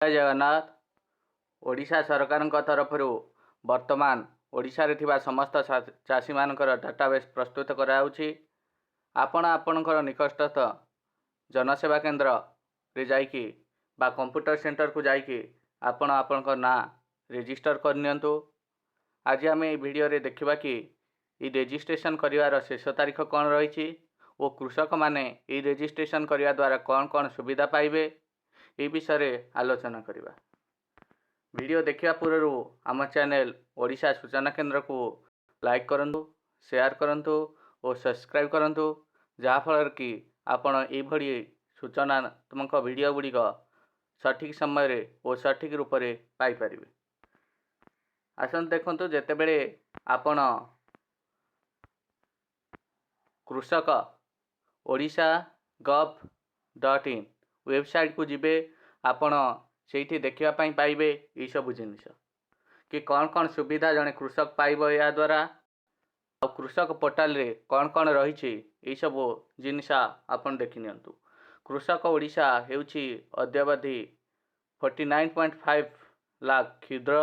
ଜୟ ଜଗନ୍ନାଥ। ଓଡ଼ିଶା ସରକାରଙ୍କ ତରଫରୁ ବର୍ତ୍ତମାନ ଓଡ଼ିଶାରେ ଥିବା ସମସ୍ତ ଚାଷୀମାନଙ୍କର ଡାଟାବେସ୍ ପ୍ରସ୍ତୁତ କରାଯାଉଛି। ଆପଣ ଆପଣଙ୍କର ନିକଟସ୍ଥ ଜନସେବା କେନ୍ଦ୍ରରେ ଯାଇକି ବା କମ୍ପ୍ୟୁଟର ସେଣ୍ଟରକୁ ଯାଇକି ଆପଣ ଆପଣଙ୍କ ନାଁ ରେଜିଷ୍ଟର କରିନିଅନ୍ତୁ। ଆଜି ଆମେ ଏହି ଭିଡ଼ିଓରେ ଦେଖିବା କି ଏଇ ରେଜିଷ୍ଟ୍ରେସନ କରିବାର ଶେଷ ତାରିଖ କ'ଣ ରହିଛି ଓ କୃଷକମାନେ ଏଇ ରେଜିଷ୍ଟ୍ରେସନ କରିବା ଦ୍ୱାରା କ'ଣ କ'ଣ ସୁବିଧା ପାଇବେ, ଏହି ବିଷୟରେ ଆଲୋଚନା କରିବା। ଭିଡ଼ିଓ ଦେଖିବା ପୂର୍ବରୁ ଆମ ଚ୍ୟାନେଲ ଓଡ଼ିଶା ସୂଚନା କେନ୍ଦ୍ରକୁ ଲାଇକ୍ କରନ୍ତୁ, ସେୟାର କରନ୍ତୁ ଓ ସବସ୍କ୍ରାଇବ୍ କରନ୍ତୁ, ଯାହାଫଳରେ କି ଆପଣ ଏଇଭଳି ସୂଚନାତ୍ମକ ଭିଡ଼ିଓ ଗୁଡ଼ିକ ସଠିକ୍ ସମୟରେ ଓ ସଠିକ୍ ରୂପରେ ପାଇପାରିବେ। ଆସନ୍ତୁ ଦେଖନ୍ତୁ, ଯେତେବେଳେ ଆପଣ କୃଷକ ଓଡ଼ିଶା.gov.in ୱେବସାଇଟ୍କୁ ଯିବେ, ଆପଣ ସେଇଠି ଦେଖିବା ପାଇଁ ପାଇବେ ଏଇସବୁ ଜିନିଷ କି କ'ଣ କ'ଣ ସୁବିଧା ଜଣେ କୃଷକ ପାଇବ ଏହାଦ୍ୱାରା ଆଉ କୃଷକ ପୋର୍ଟାଲରେ କ'ଣ କ'ଣ ରହିଛି, ଏଇସବୁ ଜିନିଷ ଆପଣ ଦେଖିନିଅନ୍ତୁ। କୃଷକ ଓଡ଼ିଶା ହେଉଛି ଅଦ୍ୟାବଧି 49.5 lakh କ୍ଷୁଦ୍ର,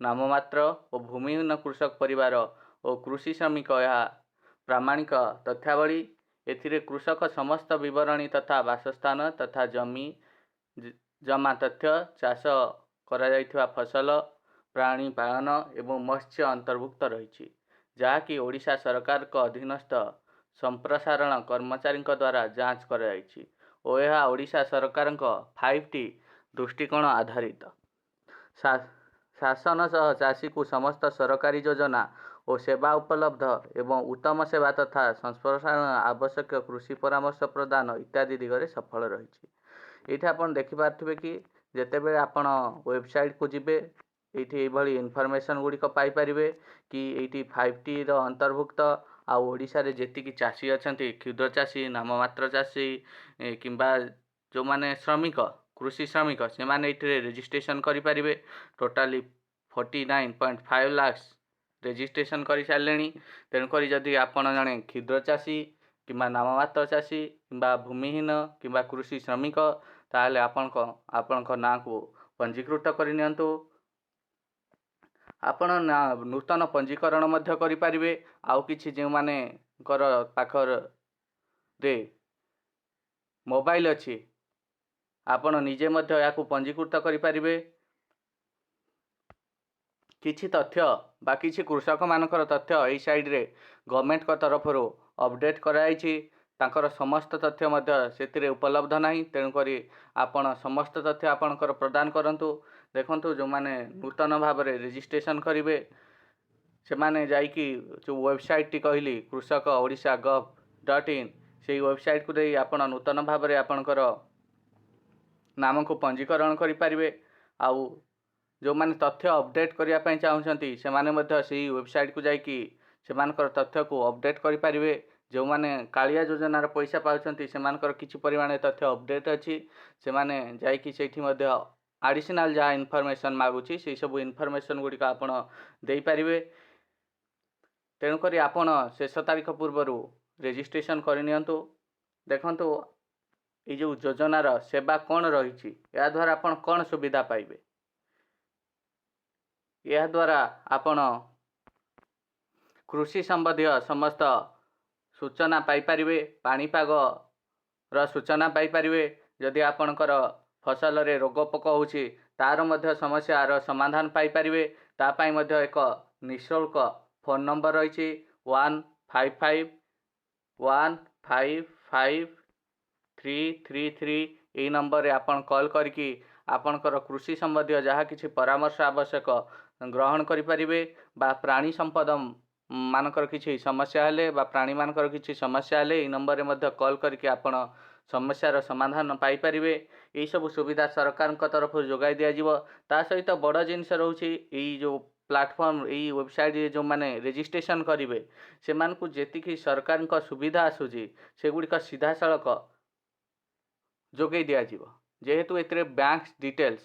ନାମମାତ୍ର ଓ ଭୂମିହୀନ କୃଷକ ପରିବାର ଓ କୃଷି ଶ୍ରମିକ। ଏହା ପ୍ରାମାଣିକ ତଥ୍ୟାବଳୀ। ଏଥିରେ କୃଷକ ସମସ୍ତ ବିବରଣୀ ତଥା ବାସସ୍ଥାନ ତଥା ଜମି ଜମା ତଥ୍ୟ, ଚାଷ କରାଯାଇଥିବା ଫସଲ, ପ୍ରାଣୀ ପାଳନ ଏବଂ ମତ୍ସ୍ୟ ଅନ୍ତର୍ଭୁକ୍ତ ରହିଛି, ଯାହାକି ଓଡ଼ିଶା ସରକାରଙ୍କ ଅଧୀନସ୍ଥ ସମ୍ପ୍ରସାରଣ କର୍ମଚାରୀଙ୍କ ଦ୍ୱାରା ଯାଞ୍ଚ କରାଯାଇଛି ଓ ଏହା ଓଡ଼ିଶା ସରକାରଙ୍କ 5ଟି ଦୃଷ୍ଟିକୋଣ ଆଧାରିତ ଶାସନ ସହ ଚାଷୀକୁ ସମସ୍ତ ସରକାରୀ ଯୋଜନା ଓ ସେବା ଉପଲବ୍ଧ ଏବଂ ଉତ୍ତମ ସେବା ତଥା ସମ୍ପ୍ରସାରଣ, ଆବଶ୍ୟକ କୃଷି ପରାମର୍ଶ ପ୍ରଦାନ ଇତ୍ୟାଦି ଦିଗରେ ସଫଳ ରହିଛି। ଏଇଠି ଆପଣ ଦେଖିପାରୁଥିବେ କି ଯେତେବେଳେ ଆପଣ ୱେବସାଇଟ୍କୁ ଯିବେ, ଏଇଠି ଏଇଭଳି ଇନଫର୍ମେସନ୍ ଗୁଡ଼ିକ ପାଇପାରିବେ କି ଏଇଠି 5Tର ଅନ୍ତର୍ଭୁକ୍ତ ଆଉ ଓଡ଼ିଶାରେ ଯେତିକି ଚାଷୀ ଅଛନ୍ତି, କ୍ଷୁଦ୍ର ଚାଷୀ, ନାମମାତ୍ର ଚାଷୀ କିମ୍ବା ଯେଉଁମାନେ ଶ୍ରମିକ, କୃଷି ଶ୍ରମିକ, ସେମାନେ ଏଇଥିରେ ରେଜିଷ୍ଟ୍ରେସନ୍ କରିପାରିବେ। Totally 49.5 lakhs registration କରିସାରିଲେଣି। ତେଣୁକରି ଯଦି ଆପଣ ଜଣେ କ୍ଷୁଦ୍ର ଚାଷୀ କିମ୍ବା ନାମମାତ୍ର ଚାଷୀ କିମ୍ବା ଭୂମିହୀନ କିମ୍ବା କୃଷି ଶ୍ରମିକ, ତାହେଲେ ଆପଣଙ୍କ ନାଁକୁ ପଞ୍ଜୀକୃତ କରିନିଅନ୍ତୁ। ଆପଣ ନା ନୂତନ ପଞ୍ଜୀକରଣ ମଧ୍ୟ କରିପାରିବେ। ଆଉ କିଛି ଯେଉଁମାନଙ୍କର ପାଖରେ ମୋବାଇଲ ଅଛି, ଆପଣ ନିଜେ ମଧ୍ୟ ଏହାକୁ ପଞ୍ଜୀକୃତ କରିପାରିବେ। କିଛି ତଥ୍ୟ ବା କିଛି କୃଷକମାନଙ୍କର ତଥ୍ୟ ଏଇ ସାଇଡ଼ରେ ଗଭର୍ଣ୍ଣମେଣ୍ଟଙ୍କ ତରଫରୁ ଅପଡ଼େଟ୍ କରାଯାଇଛି। ତାଙ୍କର ସମସ୍ତ ତଥ୍ୟ ମଧ୍ୟ ସେଥିରେ ଉପଲବ୍ଧ ନାହିଁ। ତେଣୁକରି ଆପଣ ସମସ୍ତ ତଥ୍ୟ ଆପଣଙ୍କର ପ୍ରଦାନ କରନ୍ତୁ। ଦେଖନ୍ତୁ, ଯେଉଁମାନେ ନୂତନ ଭାବରେ ରେଜିଷ୍ଟ୍ରେସନ୍ କରିବେ, ସେମାନେ ଯାଇକି ଯେଉଁ ୱେବସାଇଟ୍ଟି କହିଲି, କୃଷକ ଓଡ଼ିଶା.gov.in, ସେଇ ୱେବସାଇଟ୍କୁ ଦେଇ ଆପଣ ନୂତନ ଭାବରେ ଆପଣଙ୍କର ନାମକୁ ପଞ୍ଜୀକରଣ କରିପାରିବେ। ଆଉ ଯେଉଁମାନେ ତଥ୍ୟ ଅପଡ଼େଟ୍ କରିବା ପାଇଁ ଚାହୁଁଛନ୍ତି, ସେମାନେ ମଧ୍ୟ ସେଇ ୱେବସାଇଟ୍କୁ ଯାଇକି ସେମାନଙ୍କର ତଥ୍ୟକୁ ଅପଡ଼େଟ୍ କରିପାରିବେ। ଯେଉଁମାନେ କାଳିଆ ଯୋଜନାର ପଇସା ପାଉଛନ୍ତି, ସେମାନଙ୍କର କିଛି ପରିମାଣରେ ତଥ୍ୟ ଅପଡ଼େଟ୍ ଅଛି। ସେମାନେ ଯାଇକି ସେଇଠି ମଧ୍ୟ ଆଡ଼ିସନାଲ୍ ଯାହା ଇନଫର୍ମେସନ୍ ମାଗୁଛି, ସେଇ ସବୁ ଇନଫର୍ମେସନ୍ ଗୁଡ଼ିକ ଆପଣ ଦେଇପାରିବେ। ତେଣୁକରି ଆପଣ ଶେଷ ତାରିଖ ପୂର୍ବରୁ ରେଜିଷ୍ଟ୍ରେସନ୍ କରିନିଅନ୍ତୁ। ଦେଖନ୍ତୁ, ଏଇ ଯେଉଁ ଯୋଜନାର ସେବା କ'ଣ ରହିଛି, ଏହାଦ୍ୱାରା ଆପଣ କ'ଣ ସୁବିଧା ପାଇବେ? ଏହାଦ୍ୱାରା ଆପଣ କୃଷି ସମ୍ବନ୍ଧୀୟ ସମସ୍ତ ସୂଚନା ପାଇପାରିବେ, ପାଣିପାଗର ସୂଚନା ପାଇପାରିବେ। ଯଦି ଆପଣଙ୍କର ଫସଲରେ ରୋଗ ପୋକ ହେଉଛି, ତା'ର ମଧ୍ୟ ସମସ୍ୟାର ସମାଧାନ ପାଇପାରିବେ। ତା ପାଇଁ ମଧ୍ୟ ଏକ ନିଃଶୁଳ୍କ ଫୋନ୍ ନମ୍ବର ରହିଛି, 155 155 333। ଏଇ ନମ୍ବରରେ ଆପଣ କଲ୍ କରିକି ଆପଣଙ୍କର କୃଷି ସମ୍ବନ୍ଧୀୟ ଯାହା କିଛି ପରାମର୍ଶ ଆବଶ୍ୟକ ଗ୍ରହଣ କରିପାରିବେ ବା ପ୍ରାଣୀ ସମ୍ପଦ ମାନଙ୍କର କିଛି ସମସ୍ୟା ହେଲେ ବା ପ୍ରାଣୀମାନଙ୍କର କିଛି ସମସ୍ୟା ହେଲେ ଏଇ ନମ୍ବରରେ ମଧ୍ୟ କଲ୍ କରିକି ଆପଣ ସମସ୍ୟାର ସମାଧାନ ପାଇପାରିବେ। ଏଇସବୁ ସୁବିଧା ସରକାରଙ୍କ ତରଫରୁ ଯୋଗାଇ ଦିଆଯିବ। ତା ସହିତ ବଡ଼ ଜିନିଷ ରହୁଛି, ଏଇ ଯେଉଁ ପ୍ଲାଟଫର୍ମ, ଏଇ ୱେବସାଇଟ୍ରେ ଯେଉଁମାନେ ରେଜିଷ୍ଟ୍ରେସନ୍ କରିବେ, ସେମାନଙ୍କୁ ଯେତିକି ସରକାରଙ୍କ ସୁବିଧା ଆସୁଛି, ସେଗୁଡ଼ିକ ସିଧାସଳଖ ଯୋଗାଇ ଦିଆଯିବ। ଯେହେତୁ ଏଥିରେ ବ୍ୟାଙ୍କ ଡିଟେଲ୍ସ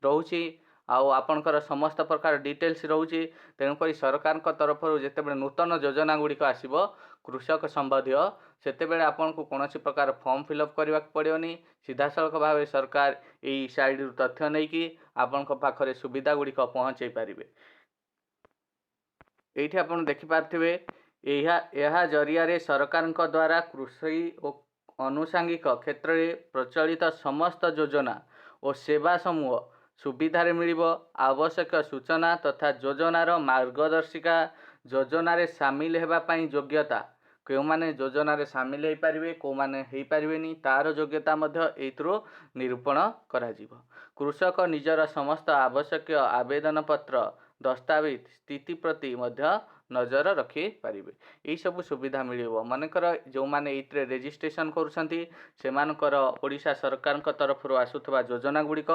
ରହୁଛି ଆଉ ଆପଣଙ୍କର ସମସ୍ତ ପ୍ରକାର ଡିଟେଲ୍ସ ରହୁଛି। ତେଣୁକରି ସରକାରଙ୍କ ତରଫରୁ ଯେତେବେଳେ ନୂତନ ଯୋଜନା ଗୁଡ଼ିକ ଆସିବ କୃଷକ ସମ୍ବନ୍ଧୀୟ, ସେତେବେଳେ ଆପଣଙ୍କୁ କୌଣସି ପ୍ରକାର ଫର୍ମ ଫିଲ୍ଅପ୍ କରିବାକୁ ପଡ଼ିବନି। ସିଧାସଳଖ ଭାବେ ସରକାର ଏଇ ସାଇଡ଼ରୁ ତଥ୍ୟ ନେଇକି ଆପଣଙ୍କ ପାଖରେ ସୁବିଧା ଗୁଡ଼ିକ ପହଞ୍ଚାଇ ପାରିବେ। ଏଇଠି ଆପଣ ଦେଖିପାରୁଥିବେ, ଏହା ଜରିଆରେ ସରକାରଙ୍କ ଦ୍ୱାରା କୃଷି ଓ ଆନୁଷାଙ୍ଗିକ କ୍ଷେତ୍ରରେ ପ୍ରଚଳିତ ସମସ୍ତ ଯୋଜନା ଓ ସେବା ସମୂହ ସୁବିଧାରେ ମିଳିବ। ଆବଶ୍ୟକ ସୂଚନା ତଥା ଯୋଜନାର ମାର୍ଗଦର୍ଶିକା, ଯୋଜନାରେ ସାମିଲ ହେବା ପାଇଁ ଯୋଗ୍ୟତା, କେଉଁମାନେ ଯୋଜନାରେ ସାମିଲ ହେଇପାରିବେ, କେଉଁମାନେ ହେଇପାରିବେନି, ତାର ଯୋଗ୍ୟତା ମଧ୍ୟ ଏଇଥିରୁ ନିରୂପଣ କରାଯିବ। କୃଷକ ନିଜର ସମସ୍ତ ଆବଶ୍ୟକୀୟ ଆବେଦନ ପତ୍ର, ଦସ୍ତାବିଜ ସ୍ଥିତି ପ୍ରତି ମଧ୍ୟ ନଜର ରଖିପାରିବେ। ଏଇସବୁ ସୁବିଧା ମିଳିବ। ମନେକର ଯେଉଁମାନେ ଏଇଥିରେ ରେଜିଷ୍ଟ୍ରେସନ୍ କରୁଛନ୍ତି, ସେମାନଙ୍କର ଓଡ଼ିଶା ସରକାରଙ୍କ ତରଫରୁ ଆସୁଥିବା ଯୋଜନା ଗୁଡ଼ିକ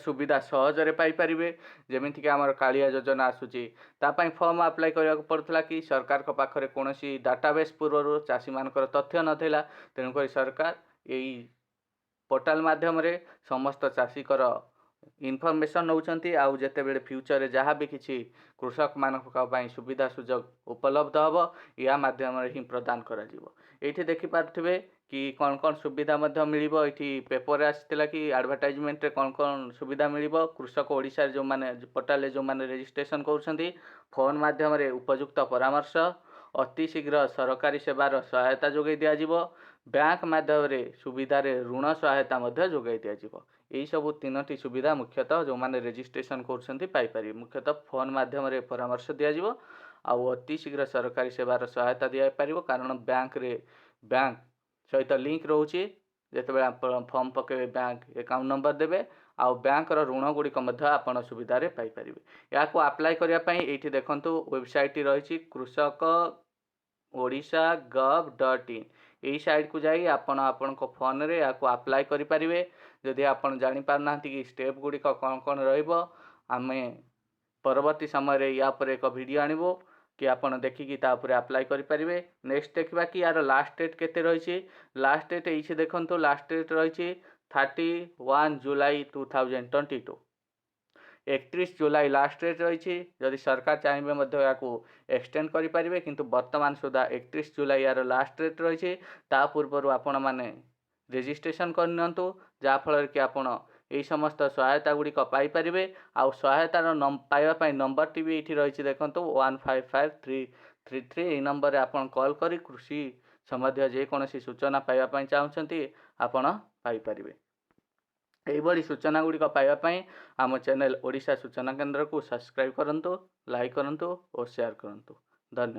ସୁବିଧା ସହଜରେ ପାଇପାରିବେ। ଯେମିତିକି ଆମର କାଳିଆ ଯୋଜନା ଆସୁଛି, ତା ପାଇଁ ଫର୍ମ ଆପ୍ଲାଏ କରିବାକୁ ପଡ଼ୁଥିଲା କି ସରକାରଙ୍କ ପାଖରେ କୌଣସି ଡାଟାବେସ୍ ପୂର୍ବରୁ ଚାଷୀମାନଙ୍କର ତଥ୍ୟ ନଥିଲା। ତେଣୁକରି ସରକାର ଏଇ ପୋର୍ଟାଲ ମାଧ୍ୟମରେ ସମସ୍ତ ଚାଷୀଙ୍କର ଇନଫର୍ମେସନ୍ ନେଉଛନ୍ତି। ଆଉ ଯେତେବେଳେ ଫ୍ୟୁଚରରେ ଯାହା ବି କିଛି କୃଷକମାନଙ୍କ ପାଇଁ ସୁବିଧା ସୁଯୋଗ ଉପଲବ୍ଧ ହେବ, ଏହା ମାଧ୍ୟମରେ ହିଁ ପ୍ରଦାନ କରାଯିବ। ଏଇଠି ଦେଖିପାରୁଥିବେ କି କ'ଣ କ'ଣ ସୁବିଧା ମଧ୍ୟ ମିଳିବ। ଏଇଠି ପେପରରେ ଆସିଥିଲା କି ଆଡ଼ଭର୍ଟାଇଜମେଣ୍ଟରେ କ'ଣ କ'ଣ ସୁବିଧା ମିଳିବ କୃଷକ ଓଡ଼ିଶାରେ ଯେଉଁମାନେ ପୋର୍ଟାଲରେ ଯେଉଁମାନେ ରେଜିଷ୍ଟ୍ରେସନ୍ କରୁଛନ୍ତି। ଫୋନ୍ ମାଧ୍ୟମରେ ଉପଯୁକ୍ତ ପରାମର୍ଶ, ଅତି ଶୀଘ୍ର ସରକାରୀ ସେବାର ସହାୟତା ଯୋଗାଇ ଦିଆଯିବ। ବ୍ୟାଙ୍କ ମାଧ୍ୟମରେ ସୁବିଧାରେ ଋଣ ସହାୟତା ମଧ୍ୟ ଯୋଗାଇ ଦିଆଯିବ। ଏଇସବୁ ତିନୋଟି ସୁବିଧା ମୁଖ୍ୟତଃ ଯେଉଁମାନେ ରେଜିଷ୍ଟ୍ରେସନ୍ କରୁଛନ୍ତି ପାଇପାରିବେ। ମୁଖ୍ୟତଃ ଫୋନ୍ ମାଧ୍ୟମରେ ପରାମର୍ଶ ଦିଆଯିବ ଆଉ ଅତି ଶୀଘ୍ର ସରକାରୀ ସେବାର ସହାୟତା ଦିଆଯାଇପାରିବ, କାରଣ ବ୍ୟାଙ୍କରେ ବ୍ୟାଙ୍କ ସହିତ ଲିଙ୍କ ରହୁଛି। ଯେତେବେଳେ ଆପଣ ଫର୍ମ ପକାଇବେ, ବ୍ୟାଙ୍କ ଆକାଉଣ୍ଟ ନମ୍ବର ଦେବେ ଆଉ ବ୍ୟାଙ୍କର ଋଣ ଗୁଡ଼ିକ ମଧ୍ୟ ଆପଣ ସୁବିଧାରେ ପାଇପାରିବେ। ଏହାକୁ ଆପ୍ଲାଏ କରିବା ପାଇଁ ଏଇଠି ଦେଖନ୍ତୁ, ୱେବସାଇଟ୍ଟି ରହିଛି କୃଷକ ଓଡ଼ିଶା ଗଭ୍.ଇନ୍। ଏଇ ସାଇଟ୍କୁ ଯାଇ ଆପଣ ଆପଣଙ୍କ ଫୋନ୍ରେ ଏହାକୁ ଆପ୍ଲାଏ କରିପାରିବେ। ଯଦି ଆପଣ ଜାଣିପାରୁନାହାନ୍ତି କି ଷ୍ଟେପ୍ ଗୁଡ଼ିକ କ'ଣ କ'ଣ ରହିବ, ଆମେ ପରବର୍ତ୍ତୀ ସମୟରେ ୟା ଉପରେ ଏକ ଭିଡ଼ିଓ ଆଣିବୁ କି ଆପଣ ଦେଖିକି ତା ଉପରେ ଆପ୍ଲାଏ କରିପାରିବେ। ନେକ୍ସଟ ଦେଖିବା କି ୟାର ଲାଷ୍ଟ ଡେଟ୍ କେତେ ରହିଛି। ଲାଷ୍ଟ ଡେଟ୍ ଏଇଠି ଦେଖନ୍ତୁ, ଲାଷ୍ଟ ଡେଟ୍ ରହିଛି 31 July 2022। 31 July last date ରହିଛି। ଯଦି ସରକାର ଚାହିଁବେ ମଧ୍ୟ ଏହାକୁ ଏକ୍ସଟେଣ୍ଡ କରିପାରିବେ, କିନ୍ତୁ ବର୍ତ୍ତମାନ ସୁଦ୍ଧା 31 ଜୁଲାଇ ଏହାର ଲାଷ୍ଟ ଡେଟ୍ ରହିଛି। ତା ପୂର୍ବରୁ ଆପଣମାନେ ରେଜିଷ୍ଟ୍ରେସନ୍ କରିନିଅନ୍ତୁ, ଯାହାଫଳରେ କି ଆପଣ ଏହି ସମସ୍ତ ସହାୟତା ଗୁଡ଼ିକ ପାଇପାରିବେ। ଆଉ ସହାୟତାର ପାଇବା ପାଇଁ ନମ୍ବରଟି ବି ଏଇଠି ରହିଛି ଦେଖନ୍ତୁ, 155333। ଏଇ ନମ୍ବରରେ ଆପଣ କଲ୍ କରି କୃଷି ସମ୍ବନ୍ଧୀୟ ଯେକୌଣସି ସୂଚନା ପାଇବା ପାଇଁ ଚାହୁଁଛନ୍ତି, ଆପଣ ପାଇପାରିବେ। ଏଇଭଳି ସୂଚନା ଗୁଡ଼ିକ ପାଇବା ପାଇଁ ଆମ ଚ୍ୟାନେଲ୍ ଓଡ଼ିଶା ସୂଚନା କେନ୍ଦ୍ରକୁ ସବସ୍କ୍ରାଇବ୍ କରନ୍ତୁ, ଲାଇକ୍ କରନ୍ତୁ ଓ ସେୟାର କରନ୍ତୁ। ଧନ୍ୟବାଦ।